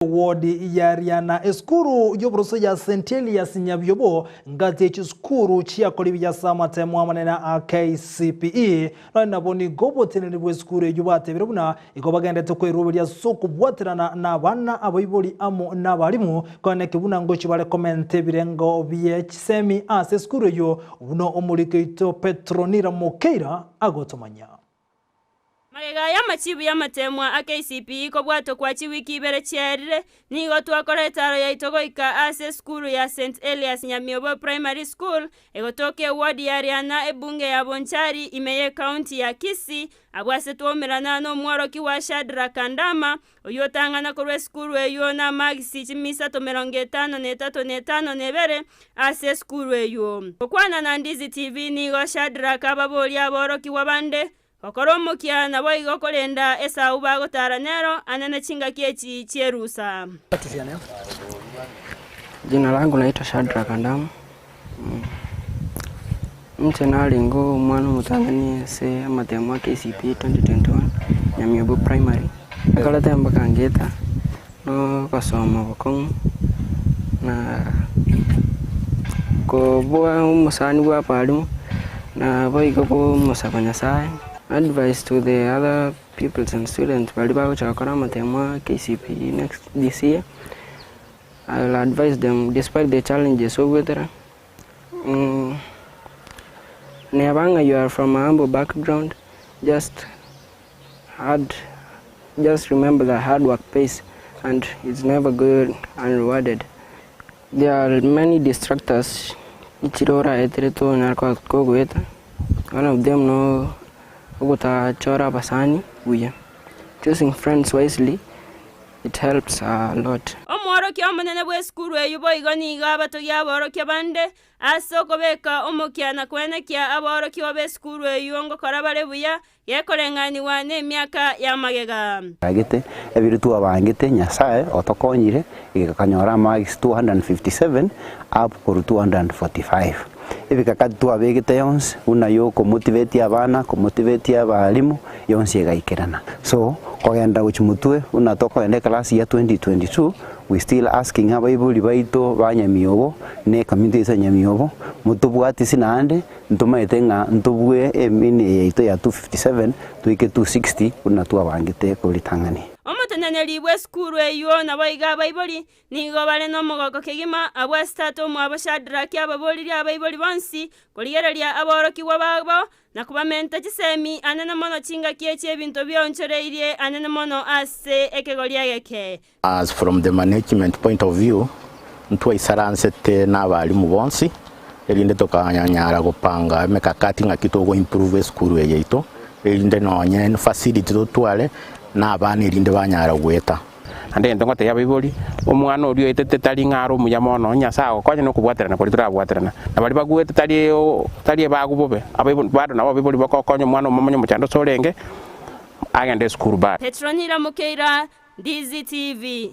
Ward ya Riana esukuru y'oboroso ya St Elias Nyabiobo ngati ye chisukuru chiakora ebiya ase amatemo amanene a KCPE. Nonye nabo nigo oboteneneri bw'esukuru eyio batebire buna igo bagenderete kweroberia ase okobwaterana nabana, abaibori amo nabarimu koeneki buna ngochia bare komenta ebirengo bie chisemi ase esukuru eyio buna omoriki oito Petronira Mokeira agotomanyia. Magega y'amachibu y'amateemwa a KCPE kobwatwa kwa chiwiki ibere chiaerire, nigo twakora etaaro yaito goika ase esukuru ya St Elias Nyamiobo Primary School egotoka eward ya Riana ebunge ya Bonchari ime y'ecounty ya Kisii abwo ase twaumerana nomworokigwa Shadrack Andama oyio otang'ana korwa esukuru eyio namagisi chimisato merongo etano na etato na etano na ebere ase esukuru eyio. Gokwana na Ndizi TV nigo Shadrack ababoria aborokigwa bande Gokora omokia naboigo korenda Esau bagotara nero anene chingaki echi chi'erusa. Jina langu naitwa Shadrack Andamu. Inche narenge omwana omotang'ani ase amatemo a KCPE 2021 Nyamiobo Primary. Nakorete mpaka ngeta na ogosoma bokong'u na kobua omosani bwa abalimu naboigo komosaba Nyasaye. Advice to the other pupils and students baria bagocha gokora amatemo a KCPE next this year, I will advise them despite the challenges ogwetera, neba ng'a you are from a humble background, just hard just remember that hard work pays and it's never good unrewarded. There are many distractors chire oraetere tonyare koba kogoeta, one of them no ogotachora abasani buya, choosing friends wisely it helps a lot. Omworokia omonene bw'esukuru eyio boigo nigo abatogia aborokia bande ase okobeka omokia na koenekia aborokigwa b'esukuru eyio ngokora bare buya gekoreng'anigwa nemiaka y'amagega. Gete, ebiro twabangete, Nyasae otokonyire, egekanyora amarks 257 up korwa 245. Ebikakati twabegete yonsi, buna ya okomotivate abana, komotivate abalimu, yonsi egaikerana. So, kogenda gochia motwe, buna tokogenda eclass ya 2022, we still asking abaibori baito ba Nyamiobo, na ecommunity yaito ya Nyamiobo, motobwatisi naende, Ntomaete ng'a ntobue emini yaito ya 257 toike 260 buna twabangete korwa ritang'ani. Omoteneneri bw'esukuru eyio naboigo abaibori nigo bare nomogoko kegima, abwo ase tata omwabo Shadraki ababoririe abaibori bonsi korigereria aborokigwa babo na kobamenta chisemi anene mono chingaki echi ebinto bionchoreirie anene mono ase ekegori egeke. As from the management point of view, ntwaisaransete na abalimu bonsi, erinde tokanyara gopanga emekakati ng'aki togo improve esukuru eye yaito, erinde nonye facility totware, na abana erinde banyara goeta. Naende egento ngotebia abaibori, omwana oria oetete tari ng'a are omuya mono, onye Nyasae agokonya na okobwaterana koria torabwaterana. Na baria bagwete tari tari ebagu bobe, abaibori bado nabo abaibori bagokonya omwana omomanye omochando ase orenge, agende esukuru bado. Petronila Mukeira, Ndizi TV.